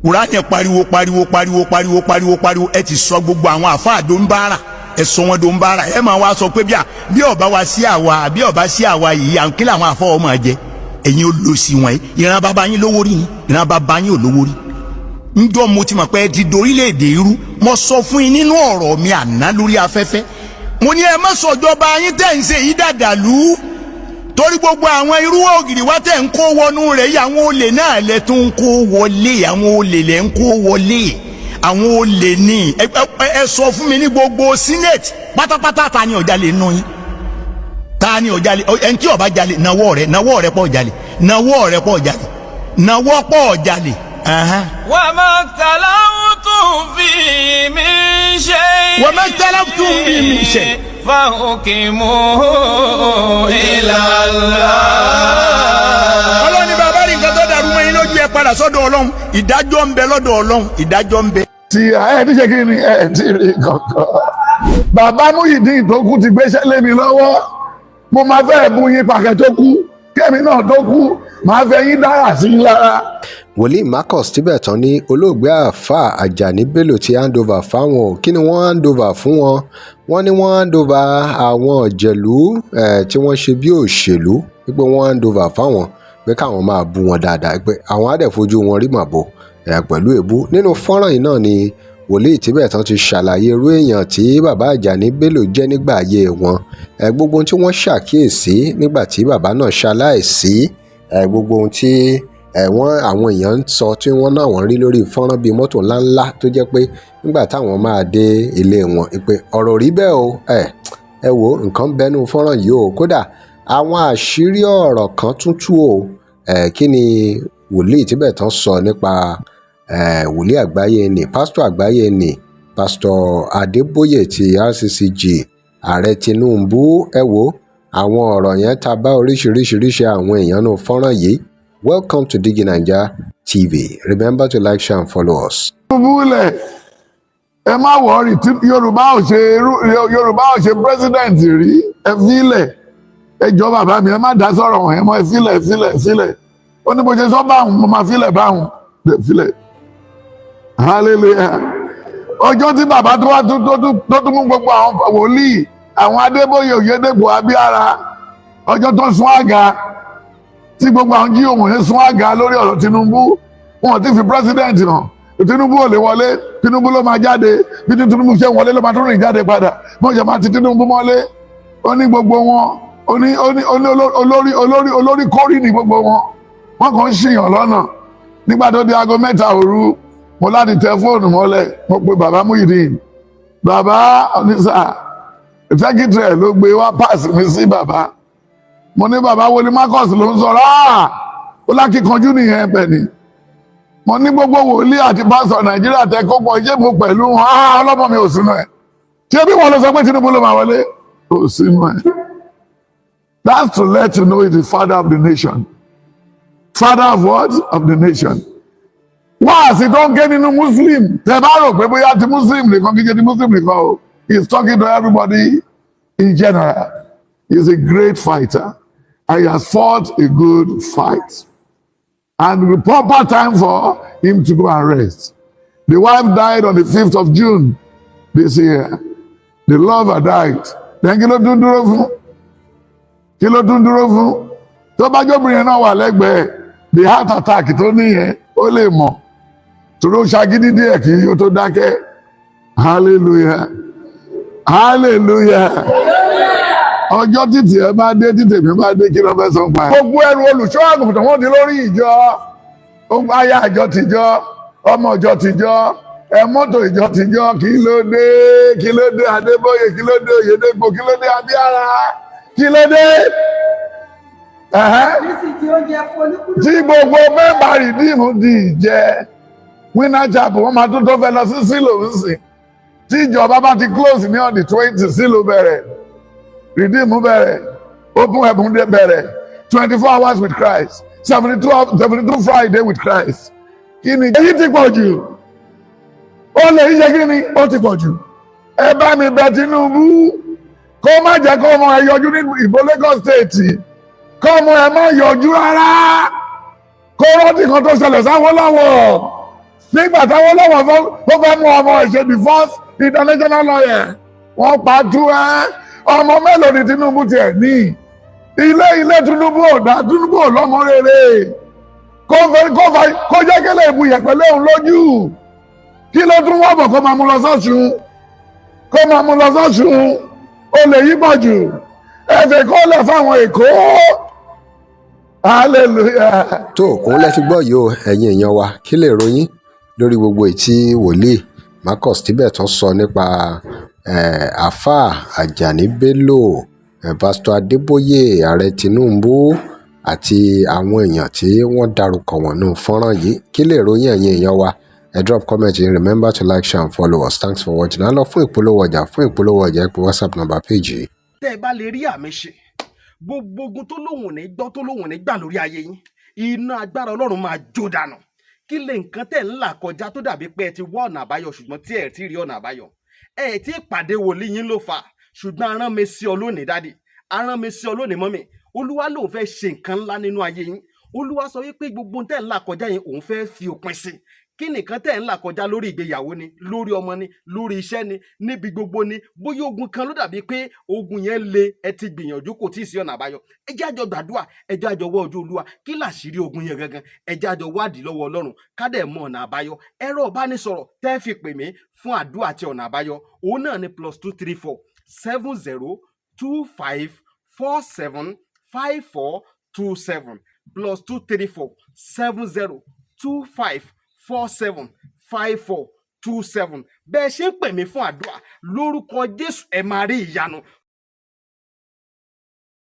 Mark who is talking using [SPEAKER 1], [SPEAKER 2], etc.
[SPEAKER 1] Kùránì pariwo, pariwo, pariwo, pariwo, pariwo, pariwo. Ẹ ti sọ gbogbo àwọn àfáà do ń bára, ẹ sọ wọn do ń bára. Ẹ máa wá sọ pé bí ọba wa sí àwa, bí ọba sí àwa yìí, à ń kí làwọn àfọ ọmọ jẹ. Ẹ̀yin olòṣì wọ̀nyí, ìran bàbá yín lówó rí ni? Ìran bàbá yín ò lówó rí. Njọ́ mo ti mọ̀ pé ẹ ti dorílẹ̀-èdè irú. Mo sọ fún yín nínú ọ̀rọ̀ mi àná lórí afẹ́fẹ́, mo ní ẹ má sọ̀jọba yín tẹ̀ ń ṣe yí dàdàlú, torí gbogbo àwọn irú ògiri wa tẹ̀ ń kó wọnú rẹ̀ yìí, àwọn olè náà lẹ tún ń kó wọlé. Àwọn olè lẹ ń kó wọlé, àwọn olè ní. Ẹ sọ fún mi, ní gbogbo senate pátápátá, ta ni ó jalè nù yín? Ta ni ó jalè? Ẹni tí ó bá jalè, nawọ́ rẹ̀, nawọ́ rẹ̀ pọ̀ jalè, nawọ́ rẹ̀ pọ̀ jalè, nawọ́ pọ̀ jalè.
[SPEAKER 2] وما اختلفتم فيه من شيء
[SPEAKER 1] وما اختلفتم فيه من شيء.
[SPEAKER 2] فحكمه إلى الله.
[SPEAKER 1] Ọlọ́run ní bàbá rí nǹkan tó dàrú mọ́ yín lójú, ẹ padà sọ́dọ̀ Ọlọ́run. Ìdájọ́ ń bẹ lọ́dọ̀ Ọlọ́run, ìdájọ́ ń bẹ.
[SPEAKER 3] Tí ẹ ti ṣe kí ni, ẹ ti rí kankan. Bàbá Muyideen tó kú ti gbéṣẹ́ lé mi lọ́wọ́. Mo máa fẹ́ bú yín pàkẹ́ tó kú, kẹ́mi náà tó kú, máa fẹ́ yín dára sí yín lára.
[SPEAKER 4] Wòlíì Marcus Tibetan ní olóògbé àáfàá Ajani Bello ti handover fáwọn o. Kí ni wọ́n handover fún wọn? Wọ́n ní wọ́n handover àwọn ọ̀jẹ̀lú tí wọ́n ṣe bí òṣèlú, wípé wọ́n handover fáwọn pé káwọn máa bú wọn dáadáa, pé àwọn á dẹ̀ fojú wọn rí màbo pẹ̀lú èébú. Nínú fọ́nrán yìí náà ni wòlíì Tibetan ti ṣàlàyé irú èèyàn tí bàbá Ajani Bello jẹ́ nígbà ayé wọn, gbogbo ohun tí wọ́n ṣàkíyèsí nígbà tí bàbá náà ṣaláìsí, gbogbo ohun tí wọ́n àwọn èèyàn ń sọ tí wọ́n náà wọ́n rí lórí fọ́nrán bíi mọ́tò ńláńlá tó jẹ́ pé nígbà táwọn máa dé ilé wọn pé ọ̀rọ̀ rí bẹ́ẹ̀ o. Ẹ wo nǹkan bẹnu fọ́nrán yìí o. Kódà àwọn àṣírí ọ̀rọ̀ kan tún tú o. Kí ni wòlíì Tibetan sọ nípa wòlíì àgbáyé ni, pásítọ̀ àgbáyé ni, Pásítọ̀ Adébóyè ti RCCG, Ààrẹ Tinubu? Ẹ wo àwọn ọ̀rọ̀ yẹn ta bá oríṣiríṣiríṣi àwọn èèyàn nù fọ́nrán yìí. Welcome to Digi Naija TV. Remember to like, share and follow us.
[SPEAKER 3] Tinubu lẹ̀, ẹ má worry. Tí Yorùbá ò ṣe, Yorùbá ò ṣe president rí. Ẹ fílẹ̀, ẹ jọ bàbá mi, ẹ má dá sọ̀rọ̀ wọ̀nyẹn mọ́. Ẹ fílẹ̀, ẹ fílẹ̀, ẹ fílẹ̀. Ó ní bó ṣe sọ báwọn, mo máa fílẹ̀ báwọn, ẹ fílẹ̀. Hallelujah. Ọjọ́ tí bàbá tó wá tó tún mú gbogbo àwọn wòlíì, àwọn Adébóyè, Òyedèpò, Abíára, ọjọ́ tó sún àga, tí gbogbo àwọn jí òun yẹn sún àga lórí ọ̀rọ̀ Tinubu, wọn ò tí fi president hàn. Tinubu ò lè wọlé, Tinubu ló máa jáde. Bí Tinubu ṣe wọlé ló máa tún rìn jáde padà. Bó ṣe máa ti Tinubu mọ́lé. Ó ní gbogbo wọn, ó ní olórí olórí olórí kórì ní gbogbo wọn, wọn kàn ń ṣìyàn lọ́nà. Nígbà tó di aago 3 òru, mo láti tẹ fóònù mọ́lẹ̀, mo pe bàbá Muyideen. Bàbá onísà secretary ẹ̀ ló gbé wá, pass mi sí bàbá. Mo ní, "Bàbá wòlíì Marcus ló ń sọ̀rọ̀." "Ah, ó lákìkanjú nìyẹn." Bẹ̀ ni mo ní gbogbo wòlíì àti pásítọ̀ Nàìjíríà tẹ kó pọ̀, ṣé mo pẹ̀lú wọn? "Ah, ọlọ́mọ mi ò sínú ẹ̀. Ṣé bí wọn lọ sọ pé Tinubu ló máa wọlé? Ò sínú ẹ̀." That's to let you know he's the father of the nation. Father of what? Of the nation. Wáàsí tó ń ké nínú Muslim, tẹ bá rò pé bóyá ti Muslim nìkan, kí jẹ́ ti Muslim nìkan o. He is talking to everybody in general. He is a great fighter and he has fought a good fight, and the proper time for him to go and rest. The wife died on the 5th of June this year. The lover died. Then kí ló tún dúró fún? Kí ló tún dúró fún? Tó bá jóbìnrin náà wà lẹ́gbẹ̀ẹ́, the heart attack tó níyẹn, ó lè mọ̀. Torí ó ṣagídí díẹ̀ kí ó tó dákẹ́. Hallelujah. Hallelujah. Ọjọ́ títì ẹ bá dé, títì mi bá dé, kí ló fẹ́ sọ pa ẹ̀? Gbogbo ẹrù olùṣọ́ àgùntàn wọ́n di lórí ìjọ. Aya ìjọ tìjọ, ọmọ ìjọ tìjọ, ẹ mọ́tò ìjọ tìjọ. Kí ló dé? Kí ló dé, Adébóyè? Kí ló dé, Oyèdèpọ̀? Kí ló dé, Abíára? Kí ló dé? Ẹ̀hẹ́n.
[SPEAKER 5] Nísì di oúnjẹ fún olúkúlùkù.
[SPEAKER 3] Tí gbogbo member Redeem di ìjẹ Winner Chapel, wọ́n máa tún tó fẹ́ lọ sí sílò ń sìn. Tí ìjọba bá ti close ní on the 20, sílò bẹ̀rẹ̀, Redeem bẹ̀rẹ̀, Open Heaven dé bẹ̀rẹ̀, 24 hours with Christ, 72 Friday with Christ. Kí ni èyí ti pọ̀ jù? Ó lè ṣe kí ni ó ti pọ̀ jù? Ẹ bá mi bẹ̀ Tinubu kó má jẹ́ kó ọmọ ẹ yọjú ní ìbò Lagos State, kó ọmọ ẹ má yọjú rárá. Kó rántí kan tó ṣẹlẹ̀ sáwólọ́wọ̀ nígbà táwólọ́wọ̀ tó fẹ́ mú ọmọ ẹ̀ ṣe the first international lawyer, wọ́n pa tú ẹ́. Ọmọ mélòó ni Tinubu tiẹ̀ ní? Ilé ilé Tinubu ò dá, Tinubu ò lọ́mọ rere. Kó fẹ́ kó jẹ́ kí lè bu yẹ̀pẹ̀ léun lójú. Kí ló tún wọ́n bọ̀? Kó máa mú lọ sọ́sùn, kó máa mú lọ sọ́sùn. Olè yìí pọ̀ jù. Ẹ̀fẹ̀ kó lẹ̀ fáwọn Èkó. Hallelujah.
[SPEAKER 4] Tó òun lẹ ti gbọ́ yìí o. Ẹ̀yin èèyàn wa, kí lè ròyìn lórí gbogbo èyí tí wòlíì Marcus Tibetan sọ nípa Àáfàá Àjàní Bello, Pásítọ̀ Adébóyè, Ààrẹ Tinubu àti àwọn èèyàn tí wọ́n dárúkọ wọn nínú fọ́nrán yìí? Kí lè ròyìn, ẹ̀yin èèyàn wa? Ẹ drop comment yín. Remember to like, share and follow us. Thanks for watching. Á lọ fún ìpolówó ọjà. Fún ìpolówó ọjà, ẹ pè WhatsApp number page yìí.
[SPEAKER 5] Tẹ́ ẹ bá lè rí àmì ṣe, gbogbo ogun tó lóhùn ò ní gbọ́, tó lóhùn ò ní gbà lórí ayé yín, iná agbára Ọlọ́run máa jó dànù. Kí lè nǹkan tẹ̀ ń là kọjá tó dàbí pé ẹ ti wá ọ̀nà àbáyọ, ṣùgbọ́n tí ẹ ti rí ọ̀nà àbáyọ? Ẹ ti pàdé wòlíì yín ló fà. Ṣùgbọ́n arán mi sí ọ lónìí, daddy, arán mi sí ọ lónìí, mummy. Olúwa lòun fẹ́ ṣe nǹkan ńlá nínú ayé yín. Olúwa sọ wípé gbogbo tẹ̀ ń là kọjá yẹn, òun fẹ́ fi òpin sí. Kí nìkan tẹ̀ ń là kọjá? Lórí ìgbéyàwó ni, lórí ọmọ ni, lórí iṣẹ́ ni, níbi gbogbo ni. Bóyá ogun kan ló dàbí pé ogun yẹn le, ẹ ti gbìyànjú, kò tí ì sí ọ̀nà àbáyọ. Ẹ jẹ́ àjọ gbàdúrà, ẹ jẹ́ àjọ wọ́ ojú Olúwa. Kí làṣírí ogun yẹn gangan? Ẹ jẹ́ àjọ wádìí lọ́wọ́ Ọlọ́run, ká dẹ̀ mọ ọ̀nà àbáyọ. Ẹ̀rọ ìbánisọ̀rọ̀ tẹ́ fi pè mí fún àdúrà àti ọ̀nà àbáyọ, òun náà ni +234 70 25 47 54 27, +234 70 25 47 54 27. Bẹ́ẹ̀ ṣe ń pè mí fún àdúrà, lórúkọ Jésù, ẹ máa rí ìyanu.